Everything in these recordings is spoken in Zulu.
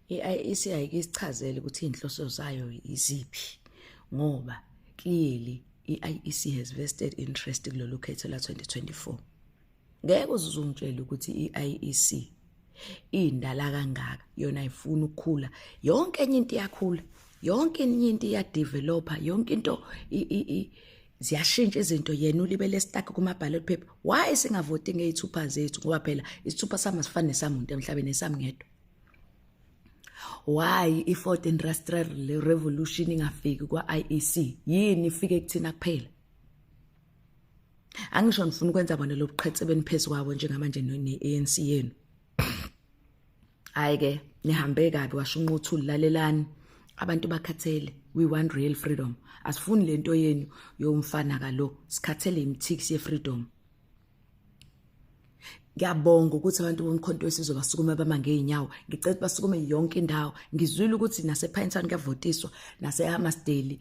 I-IEC ayike isichazele ukuthi iy'nhloso zayo iziphi ngoba clearly i-IEC has vested interest kulolu khetho la-2024. Ngeke uze uzungitshele ukuthi i-IEC indala kangaka yona ifuna ukukhula, yonke enye into iyakhula, yonke enye into iyadevelopa, yonke into ziyashintsha izinto, yena ulibele stuck kuma-ballot paper. Why singavoti ngey'thupha zethu? Ngoba phela isithupha sami asifani nesamuntu emhlabeni, esami ngedwa. Why i-fourth industrial revolution ingafiki kwa-IEC? Yini ifike kuthina kuphela? Angisho nifuna ukwenza bona lobuqhetsebeni phezu kwabo njengamanje ne-ANC yenu. Hayi ke, nihambe kabi washo unquthulu. Lalelani, abantu bakhathele. We want real freedom. Asifuni lento yenu yomfana kalo, sikhathele imthix ye-freedom. Ngiyabonga ukuthi abantu bomkhonto wesizwe basukume bama ngey'nyawo. Ngicela ukuthi basukume yonke indawo. Ngizwile ukuthi nase-Pinetown kuyavotiswa, nase-Hammarsdale,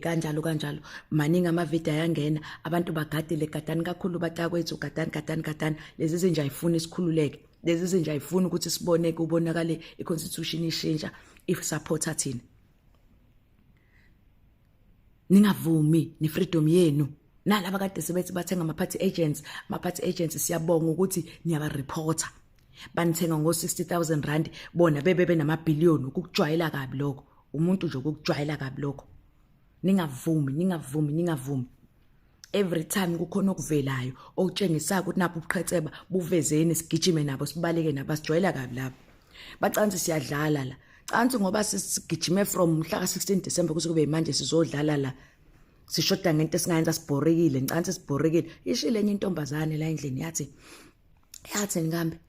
kanjalo kanjalo. Maningi amavidiyo ayangena, abantu bagadile. Gadani kakhulu batakwethu, gadani, gadani, gadani. Lezi zinja ayifuni sikhululeke, lezi zinja ayifuni ukuthi sibone kubonakale i-constitution ishintsha if supporta thina. Ningavumi ne-freedom yenu. Nalaba kade sebethi bathenga ama-party agents, ama-party agents, siyabonga ukuthi niyabareporta. Banithenga ngo-60 000 rand, bona bebe benamabhiliyoni. Ukukujwayela kabi lokho, umuntu nje ukukujwayela kabi lokho. Ningavumi, ningavumi, ningavumi. Every time kukhona okuvelayo okutshengisayo ukuthi napho ubuqhetseba, buvezeni, sigijime nabo, sibaleke nabo. Asijwayela kabi labo bacansi. Siyadlala la cansi ngoba sigijime from mhla ka-16 December kuze kube manje, sizodlala la, sishoda ngento esingayenza, sibhorekile ngicansi, sibhorekile. Ishile enye intombazane la endlini, yathi ngikambe,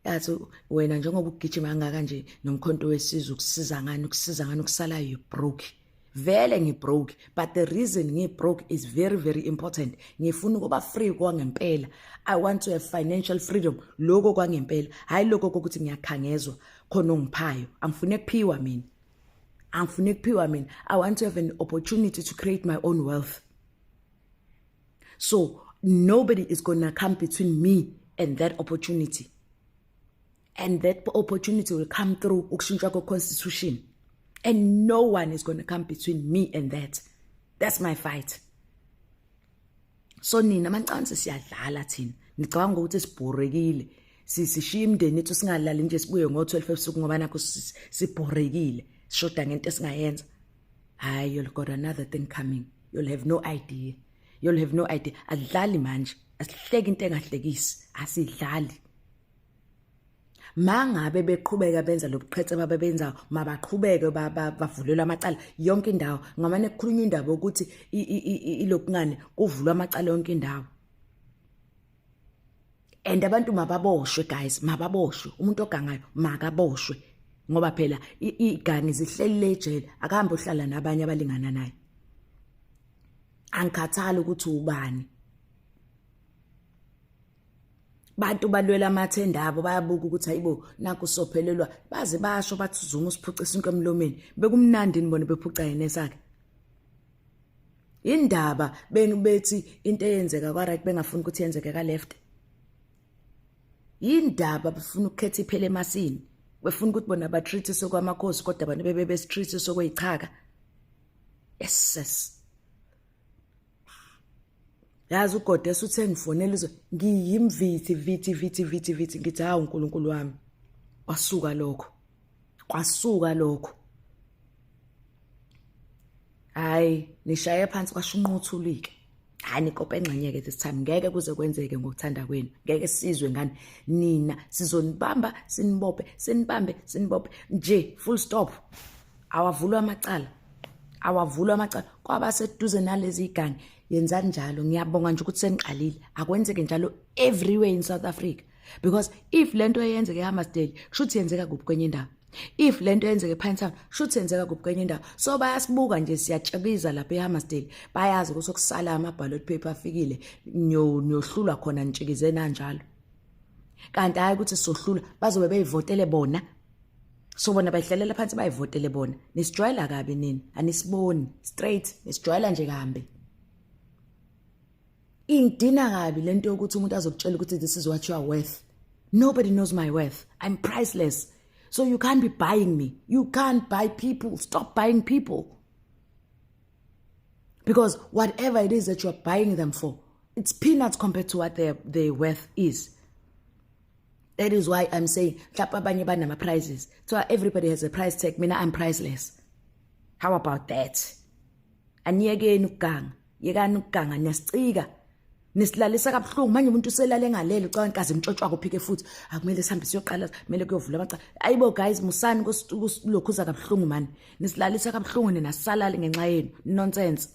yathi wena njengoba ugijima kangaka nje nomkhonto wesizwe, ukusiza ngani, ukusiza ngani ukusala you broke? Vele ngibroke, but the reason ngibroke is very very important. Ngifuna ukuba free kwangempela. I want to have financial freedom, lokho kwangempela, hayi lokho kokuthi ngiyakhangezwa khona ongiphayo. Angifune kuphiwa mina, angifune kuphiwa mina. I want to have an opportunity to create my own wealth, so nobody is gonna come between me and that opportunity, and that opportunity will come through ukushintshwa kwe-constitution, and no one is going to come between me and that. That's my fight. So nina mancansi, siyadlala thina. Nicabanga ukuthi sibhorekile, sishiya imindeni yethu, singalali nje, sibuye ngo-12 ebusuku ngoba nakho sibhorekile, sishoda ngento esingayenza. Hayi, you'll got another thing coming. You'll have no idea, you'll have no idea. Adlali manje, asihleki into engahlekisi, asidlali. Mangabe beqhubeka benza lobuqhetseba babenzayo, mabaqhubeke bavulelwe amacala yonke indawo. Ngamane kukhulunywa indaba ukuthi ilokungane kuvulwa amacala yonke indawo, and abantu mababoshwe guys, mababoshwe. Umuntu ogangayo makaboshwe, ngoba phela igani zihleli lejele, akahambe ohlala nabanye abalingana naye. Angikhathali ukuthi ubani. Bantu balwela amathenda abo, bayabuka ukuthi hayibo, naku sophelelwa. Baze basho bathi uZuma usiphuca isinkwa emlomeni. Bekumnandi nibone bephuca yena esakhe. Indaba bethi into eyenzeka kwa right bengafuni ukuthi yenzeke ka left. Indaba befuna ukukhetha iphele emasini, befuna ukuthi bona ba treat sokwamakhosi, kodwa abantu bebe besitreat sokweyichaka. Yes, yazi uGodesa uthe ngifonela uzwe ngiyimvithi vithi vithi vithi vithi. Ngithi hawu, uNkulunkulu wami, kwasuka lokho, kwasuka lokho. Hayi, nishaye phansi kwasho unquthulike. Hayi, nikope engxenye-ke this time. Ngeke kuze kwenzeke ngokuthanda kwenu, ngeke sizwe ngani nina. Sizonibamba, sinibophe, sinibambe, sinibophe nje, full stop. Awavulwa amacala, awavulwa amacala kwaba seduze nalezi igangi. Yenzani njalo. Ngiyabonga nje ukuthi seniqalile. Akwenzeke njalo everywhere in South Africa, because if lento eyenzeke eHammarsdale, kusho ukuthi yenzeka kuphi kwenye indawo? If lento yenzeke ePinetown, kusho ukuthi yenzeka kuphi kwenye indawo? So bayasibuka nje, siyatshakiza lapha eHammarsdale. Bayazi ukuthi okusala ama-ballot paper afikile, niyohlulwa khona, nitshikize nanjalo. Kanti hayi ukuthi sizohlulwa, bazobe beyivotele bona. So bona bayihlalela phansi, bayivotele bona. Nisijwayela kabi nini, anisiboni straight, nisijwayela nje kambi. Ingidina kabi lento yokuthi umuntu azokutshela ukuthi this is what you are worth. Nobody knows my worth. I'm priceless. So you can't be buying me. You can't buy people. Stop buying people, because whatever it is that you're buying them for, it's peanuts compared to what their worth is. That is why I'm saying, mhlawumbe abanye banama-prices, so everybody has a price tag. Mina, I'm priceless. How about that? Aniyekeni ukuganga, yekani ukuganga, niyasicika, nisilalisa kabuhlungu. Manje umuntu uselale engalele, ucabanga kaze mtshotshwa kuphike futhi akumele sihambe siyoqala, kumele kuyovula amacala. Ayibo guys, musani kusilokhuza kabuhlungu mani, nisilalisa kabuhlungu nina, sisalale ngenxa yenu. Nonsense,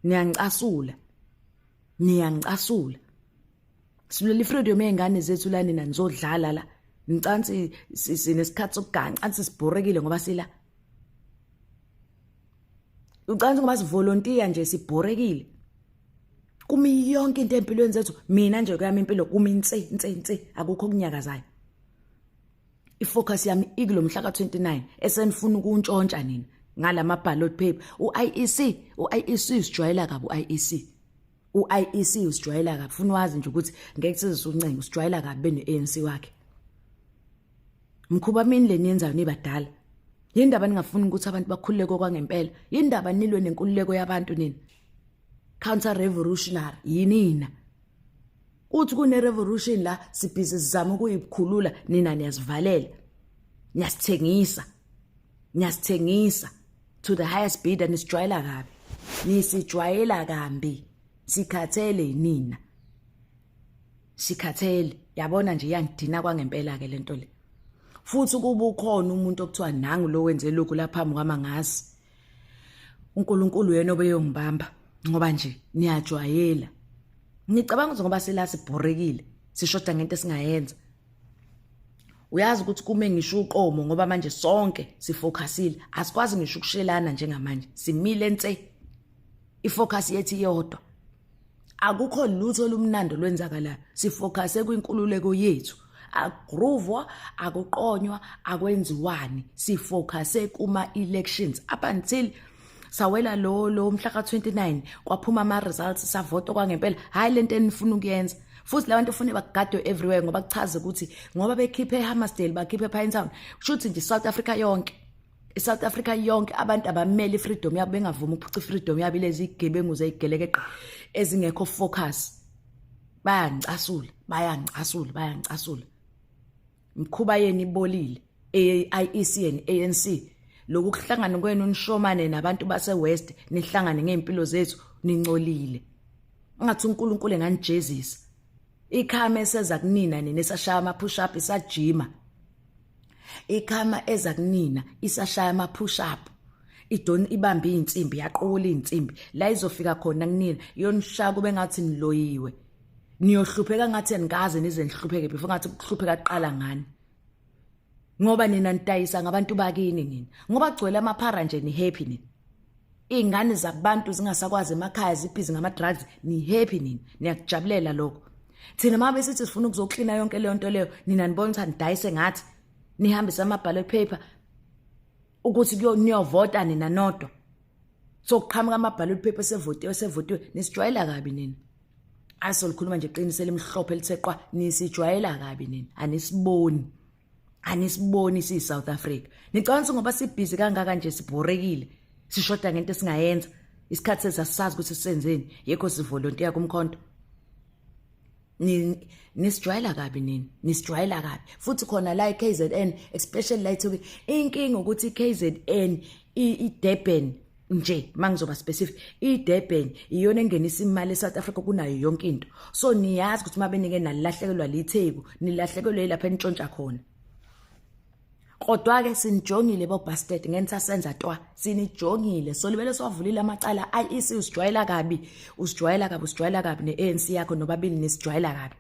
niyangicasula, niyangicasula. Silwela ifreedom yey'ngane zethu la, nina nizodlala la. Nicansi sinesikhathi sokuganga, cansi sibhorekile ngoba sila ucansi, ngoba sivolontiya nje, sibhorekile. Kumi yonke into empilweni zethu. Mina nje kuyami impilo kumi nse nse nse, akukho okunyakazayo. Ifocus yami ikulo mhla ka-29 esenifuna ukuntshontsha nina ngalama ballot paper. U-IEC, u-IEC usijwayela kabi, u-IEC, u-IEC usijwayela kabi. Funa wazi nje ukuthi ngeke size uncenga, usijwayela kabi bene-ANC wakhe. Mkhuba mini le niyenzayo nibadala? Yindaba ningafuni ukuthi abantu bakhululeke kwangempela? Yindaba nilwe nenkululeko yabantu nina? Counter revolutionary yinina. Uthi kune revolution la, sibhizi sizama ukuyikhulula, nina niyazivalela, niyasithengisa, niyasithengisa to the highest bidder. Nisijwayela kabi, nisijwayela kambi, sikhathele nina, sikhathele. Yabona nje, iyangidina kwangempela ke lento le. Futhi kuba ukhona umuntu okuthiwa nangu lo wenze lokhu lapha phambi kwamangazi, uNkulunkulu yena obeyongibamba, ngoba nje niyajwayela. Ngicabanga ukuthi ngoba sela sibhorekile, sishoda ngento esingayenza. Uyazi ukuthi kume ngisho uqomo, ngoba manje sonke sifocusile, asikwazi ngisho ukushelana njengamanje, simile nse, ifocus yethu iyodwa, akukho lutho olumnandi olwenzakalayo. Sifocuse kwinkululeko yethu, akugroovwa, akuqonywa, akwenziwani, sifocuse kuma-elections up until sawela lo mhla ka-29, kwaphuma ama-results, savota kwangempela. Hhayi lento enifuna ukuyenza. Futhi labantu ufune bagadwe everywhere, ngoba kuchaza ukuthi ngoba bekhiphe eHammarsdale, bakhiphe ePinetown, kusho ukuthi nje South Africa yonke, iSouth Africa yonke, abantu abamele ifreedom yabo bengavumi ukuphuca ifreedom yabo ilezi igebengu zeyigelekeqe ezingekho focus. Bayangicasula, bayangicasula, bayangicasula. Mkhuba yeni ibolile, IEC and ANC. Lokhu kuhlangana kwenu nishomane nabantu base West, nihlangane ngeimpilo zethu, nincolile. Ngathi uNkulunkulu enganijezisa. Ikarma eseza kunina nina esashaya ama push up, isajima. Ikarma eza kunina isashaya ama push up, idon ibambe insimbi, yaqola insimbi la izofika khona kunina, iyonishaya kube ngathi niloyiwe. Niyohlupheka ngathi anikaze nize nihlupheke before, ngathi ukuhlupheka kuqala ngani, ngoba nina nidayisa ngabantu bakini nina. Ngoba kugcwele amaphara nje, ni happy nina. Iy'ngane zabantu zingasakwazi emakhaya, zibhizi ngama-drugs, ni-happy nina, niyakujabulela lokho. Thina uma besithi sifuna ukuzoklina yonke leyo nto leyo, nina nibona ukuthi anidayise ngathi, nihambise ama-ballot paper ukuthi niyovota nina nodwa. So kuqhamuka ama-ballot paper sevotiwe, sevotiwe. Nisijwayela kabi nina. Asolikhuluma nje iqiniso elimhlophe lithe qwa, nisijwayela kabi nina. Anisiboni, anisiboni siyi-South Africa. Nicabanga ngoba sibhizi kangaka nje, sibhorekile, sishoda ngento esingayenza, isikhathi sesasisazi ukuthi sisenzeni, yekho sivolontiya kumkhonto. Nisijwayela kabi nini, nisijwayela kabi. Futhi khona la e-KZN, especially la eThekwini, inkinga ukuthi i-KZN, i-Durban nje mangizoba specific, iDurban iyona engenisa imali eSouth Africa kunayo yonke into. So niyazi ukuthi mabenike nalahlekelwa liTheku, nilahlekelwe lapha enitshontsha khona. Kodwa ke sinijongile bo bastard, ngenisa senza twa, sinijongile. So libele siwavulile amacala. IEC usijwayela kabi, usijwayela kabi, usijwayela kabi ne-ANC yakho, nobabili nisijwayela kabi.